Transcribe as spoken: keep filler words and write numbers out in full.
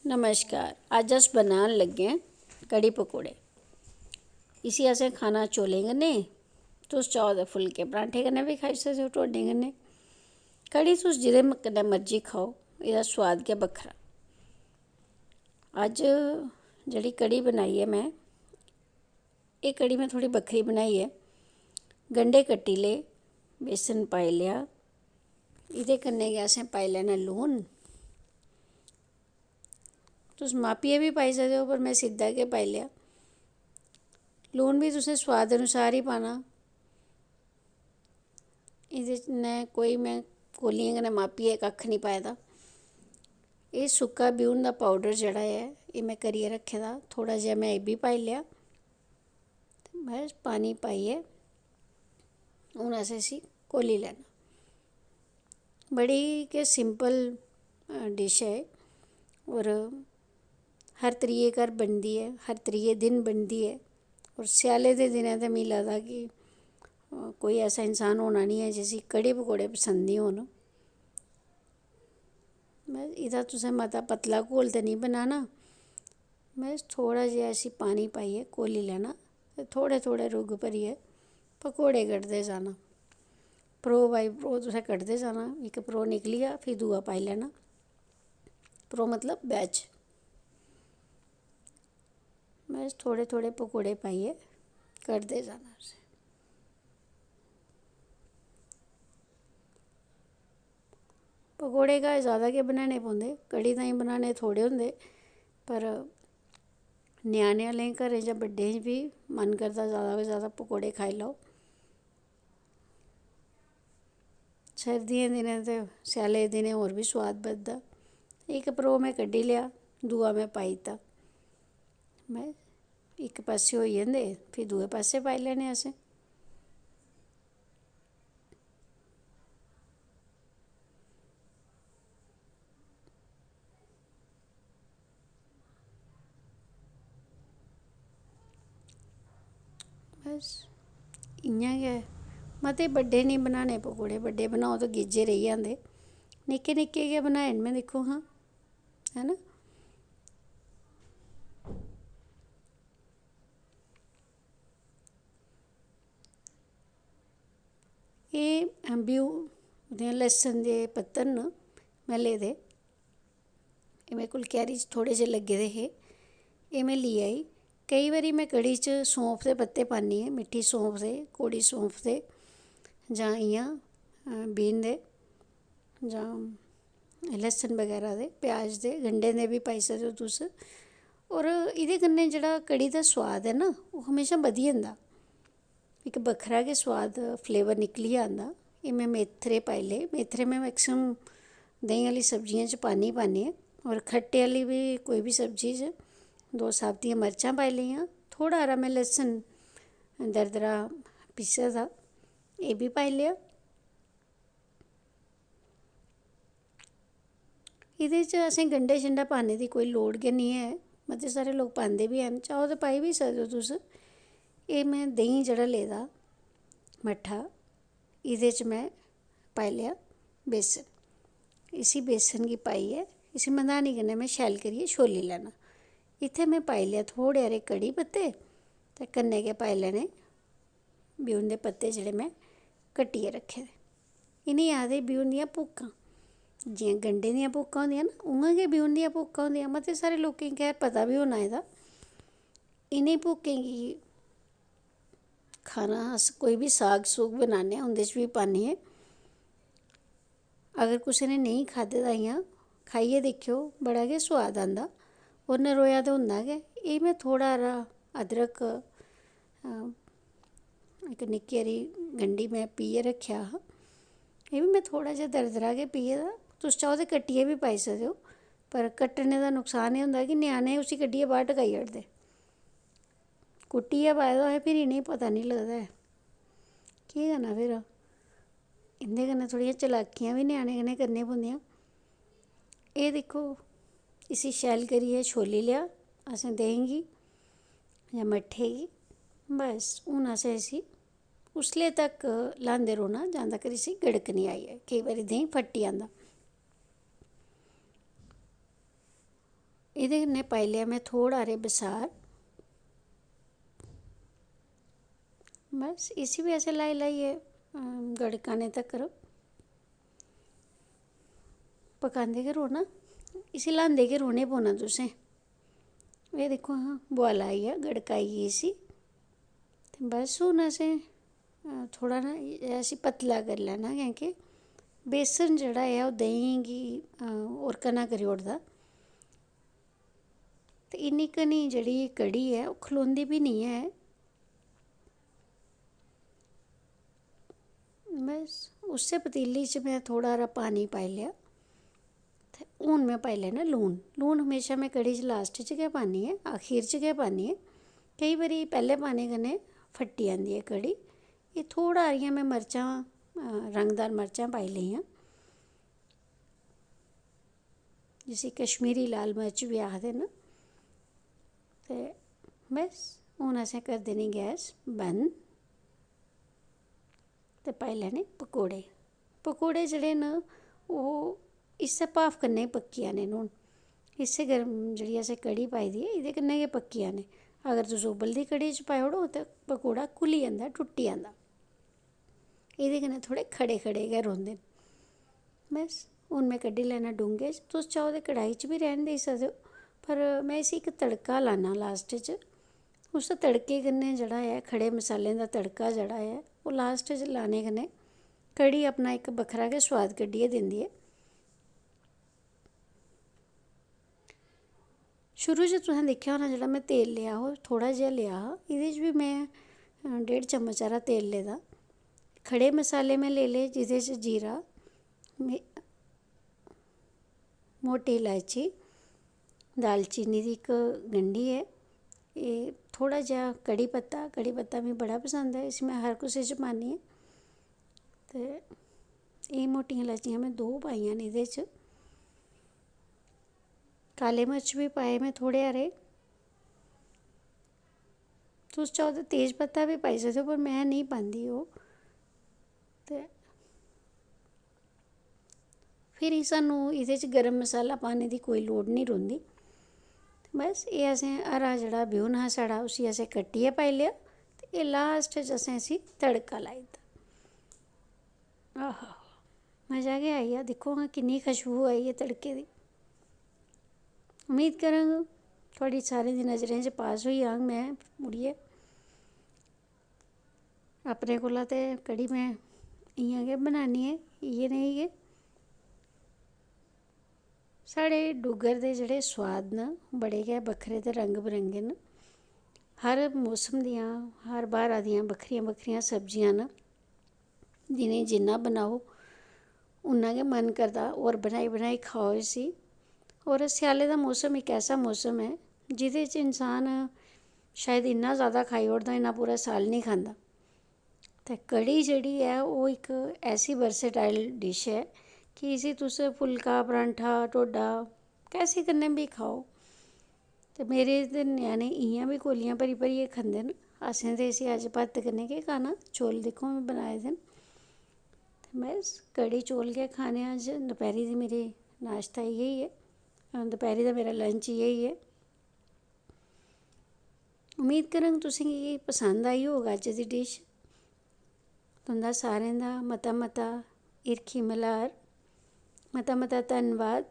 नमस्कार, अज्ज अस बनान लग्गे आं कढ़ी पकौड़े। इसी असें खाना चौलें कन्नै, तुस चाहो ते फुल्के परांठे कन्नै बी खाई सकदे ओ, ढोडें कन्नै। कढ़ी तुस जेह्दे म-, कन्नै मर्जी खाओ, एह्दा सोआद गै बक्खरा। अज्ज जेह्ड़ी कढ़ी बनाई ऐ में, एह् कढ़ी में थोह्ड़ी बक्खरी बनाई ऐ। गंढे कट्टी ले, बेसन पाई लेआ, एह्दे कन्नै गै असें पाई लैना लून। तुस मापियै बी पाई सकदे ओ, पर में सिद्धा गै पाई लेआ। लून बी तुसें सोआद अनुसार ही पाना। एह्दे च में कोई, में कोलियें कन्नै मापियै कक्ख निं पाए दा। एह् सुक्का ब्यून दा पौडर जेह्ड़ा ऐ, एह् में करियै रक्खे दा। थोह्ड़ा जेहा में एह् बी पाई लेआ। ते बस पानी पाइयै हून असें इसी घोली लैना। बड़ी गै सिंपल, अ, डिश ऐ एह्। होर हर त्रिये घर बनदी ऐ, हर त्रिये दिन बनदी ऐ। होर स्याले दे दिनैं ते मिगी लगदा कि, अ, कोई ऐसा इंसान होना निं ऐ जिसी कढ़ी पकौड़े पसंद निं होन। बस एह्दा तुसें मता पतला घोल ते निं बनाना। बस थोह्ड़ा जेहा इसी पानी पाइयै घोली लैना ते थोह्ड़े थोह्ड़े रुग्ग भरियै पकौड़े कड्ढदे जाना। परो बाई परो तुसें कड्ढदे जाना। इक परो निकली जा, फ्ही दूआ पाई लैना। परो मतलब बैच। बस थोह्ड़े थोह्ड़े पकौड़े पाइयै कड्ढदे जाना तुसें। पकौड़े घर जैदा गै बनाने पौंदे, कढ़ी ताईं बनाने थोह्ड़े होंदे, पर ञ्याणे आह्लें घरें च, बड्डें च बी मन करदा जैदा कोला जैदा पकौड़े खाई लैओ। सर्दियें दिनें ते स्यालें दिनें होर बी सोआद बधदा। इक परो में कड्ढी लेआ, दूआ में पाई दित्ता। में इक पास्सै होई जंदे, फ्ही दूए पास्सै पाई लैने असें। बस इ'यां गै। मते बड्डे निं बनाने पकौड़े, बड्डे बनाओ ते गिज्झे रेही जंदे। निक्के निक्के गै बनाए न में, दिक्खो हां, है ना? एह् ब्यू, लस्सन दे पत्तर न में लेदे। एह् मेरे कोल क्यारी च थोह्ड़े जेह् लग्गे दे हे, एह् में लेई आई। केईं बारी में कढ़ी च सौंफ दे पत्ते पान्नी आं, मिट्ठी सौंफ दे, कौड़ी सौंफ दे, जां इ'यां, अ, बीन दे, जां लस्सन बगैरा दे, प्याज दे, गंढें दे बी पाई सकदे ओ तुस। होर एह्दे कन्नै जेह्ड़ा कढ़ी दा सोआद ऐ ना, ओह् म्हेशां बधी जंदा। इक बक्खरा गै सोआद, flavour निकली आंदा। एह् में मेथरे पाई ले। मेथरे में maximum देहीं आह्ली सब्जियें च पान्नी गै पान्नी आं। होर खट्टे आह्ली बी, कोई बी सब्जी च दो साबतियां मर्चां पाई लेइयां, थोह्ड़ा हारा में लस्सन दरदरा पीसे दा, एह् बी पाई लेआ। एह्दे च असें गंढा शंडा पाने दी कोई लोड़ गै निं ऐ। मते सारे लोक पांदे बी हैन, चाहो ते पाई बी सकदे ओ तुस। एह् में देहीं जेह्ड़ा लेदा मट्ठा, एह्दे च में पाई लेआ बेसन। इसी बेसन गी पाइयै, इसी मधानी कन्नै में शैल करियै छोल्ली लैना। इत्थै में पाई लेआ थोह्ड़े हारे कढ़ी पत्ते ते कन्नै गै पाई लैने ब्यून दे पत्ते, जेह्ड़े में कट्टियै रक्खे दे। इ'नें गी आखदे ब्यून दियां भूकां। जि'यां गंढें दियां भूकां होंदियां ना, उ'आं गै ब्यून दियां भूकां होंदियां। मते सारे लोकें गी खैर पता बी होना एह्दा। इ'नें भूकें गी खाना अस कोई बी साग सूग बनाने आं, उं'दे च बी पान्ने आं। अगर कुसै ने नेईं खाद्धे दा इ'यां, खाइयै दिक्खेओ, बड़ा गै सोआद आंदा। होर नरोआ ते होंदा गै। एह् में थोह्ड़ा हारा अदरक, अ, इक निक्की हारी गंढी में पीहियै रक्खेआ हा। एह् बी में थोह्ड़ा जेहा दरदरा गै पीहे दा। तुस चाहो ते कट्टियै बी पाई सकदे ओ, पर कट्टने दा नुकसान एह् होंदा कि ञ्याणे उसी कड्ढियै बाह्र टकाई ओड़दे। कुट्टियै पाए दा होऐ, फिर इ'नेंगी पता निं लगदा ऐ। केह् करना फिर? इं'दे कन्नै थोह्ड़ियां चलाकियां बी ञ्याणें कन्नै करनियां पौंदियां। एह् दिक्खो, इसी शैल करियै छोल्ली लेआ असें देहीं गी जां मट्ठे गी। बस, हून असें इसी उसले तक ल्हांदे रौह्ना, जां तकर इसी गड़क निं आई जाए। केईं बारी देहीं फट्टी जंदा। एह्दे कन्नै पाई लेआ में थोह्ड़ा हारे बसार। बस इसी बी असें ल्हाई ल्हाइयै, अम, गड़काने तक्कर पकांदे गै रौह्ना। इसी ल्हांदे गै रौह्ने पौना तुसें। एह् दिक्खो हां, बुआला आई गेआ, गड़काई गेई इसी। ते बस हून असें, अ, थोह्ड़ा ना इसी पतला करी लैना, क्योंकि बेसन जेह्ड़ा ऐ ओह् देहीं गी, अ, होर घना करी ओड़दा। ते इन्नी घनी जेह्ड़ी कढ़ी ऐ, ओह् खलोंदी बी निं ऐ। बस उस्सै पतीली च में थोह्ड़ा हारा पानी पाई लेआ। ते हून में पाई लैना लून। लून म्हेशां में कढ़ी च last च गै पान्नी आं, आखिर च गै पान्नी आं। केईं बारी पैह्लें पाने कन्नै फट्टी जंदी ऐ कढ़ी। एह् थोह्ड़ा हारियां में मर्चां, अ, रंगदार मर्चां पाई लेइयां, जिसी कश्मीरी लाल मर्च बी आखदे न। ते बस हून असें करी देनी गैस बंद ते पाई लैने पकौड़े। पकौड़े जेह्ड़े न, ओह् इस्सै भाफ कन्नै गै पक्की जाने न। हून इस्सै गर्म जेह्ड़ी असें कढ़ी पाई दी ऐ, एह्दे कन्नै गै पक्की जाने। अगर तुस उब्बलदी कढ़ी च पाई ओड़ो ते पकौड़ा घुली जंदा, टुट्टी जंदा। एह्दे कन्नै थोह्ड़े खड़े खड़े गै रौंह्दे न। बस हून में कड्ढी लैना डूंगे च। तुस चाहो ते कढ़ाई च बी रैह्न देई सकदे ओ, पर में इसी इक तड़का लाना last च। उस तड़के कन्नै जेह्ड़ा ऐ, खड़े मसालें दा तड़का जेह्ड़ा ऐ, ओह् last च लाने कन्नै कढ़ी अपना इक बक्खरा गै सोआद कड्ढियै दिंदी ऐ। शुरू च तुसें दिक्खेआ होना, जेह्ड़ा में तेल लेआ, ओह् थोह्ड़ा जेहा लेआ हा। एह्दे च बी में, अ, डेढ़ चम्मच हारा तेल लेदा। खड़े मसाले में लेई ले, जेह्दे च जीरा, मे-, मोटी इलायची, दालचीनी दी इक गंढी ऐ, एह् थोह्ड़ा जेहा कढ़ी पत्ता, कढ़ी पत्ता मिगी बड़ा पसंद ऐ, इसी में हर कुसै च पान्नी आं। ते एह् मोटियां इलायचियां में दो पाइयां न एह्दे च। काले मर्च बी पाए में थोह्ड़े हारे। तुस चाहो ते तेज पत्ता बी पाई सकदे ओ, पर में नेईं पांदी ओह्। ते फिरी सानूं एह्दे च गर्म मसाला पाने दी कोई लोड़ निं रौंह्दी। ते बस एह् असें हरा जेह्ड़ा ब्यून हा साढ़ा, उसी असें कट्टियै पाई लेआ। ते एह् last च असें इसी तड़का लाई दित्ता। आहा, मज़ा गै आई गेआ। दिक्खो हां, किन्नी खुशबू आई ऐ तड़के दी। उम्मीद करङ थुआढ़ी सारें दी नज़रें च पास होई जाङ में मुड़ियै। अपने कोला ते कढ़ी में इ'यां गै बनानी ऐ, इ'यै नेही गै। साढ़े डुग्गर दे जेह्ड़े सोआद न, बड़े गै बक्खरे ते रंग बरंगे न। हर मौसम दियां, हर ब्हारा दियां बक्खरियां बक्खरियां सब्जियां न, जि'नें जिन्ना बनाओ, उन्ना गै मन करदा होर बनाई बनाई खाओ इसी। होर स्याले दा मौसम इक ऐसा मौसम ऐ, जेह्दे च इंसान शायद इन्ना जैदा खाई ओड़दा, इन्ना पूरा साल निं खंदा। ते कढ़ी जेह्ड़ी ऐ, ओह् इक ऐसी versatile dish ऐ कि इसी तुस फुल्का, परांठा, ढोडा, कैसे कन्नै बी खाओ। ते मेरे ते ञ्याणे इ'यां बी कौलियां भरी भरियै खंदे न। असें ते इसी अज्ज भत्त कन्नै केह् खाना, चौल दिक्खो में बनाए दे न। ते बस कढ़ी चौल गै खाने अज्ज। दपैह्री दी मेरी नाश्ता इ'यै ऐ, दपैह्री दा मेरा lunch इ'यै ऐ। उम्मीद करङ तुसें गी पसंद आई होग अज्ज दी dish। तुं'दा सारें दा मता मता हिरखी मल्हार। मता मता धन्नबाद।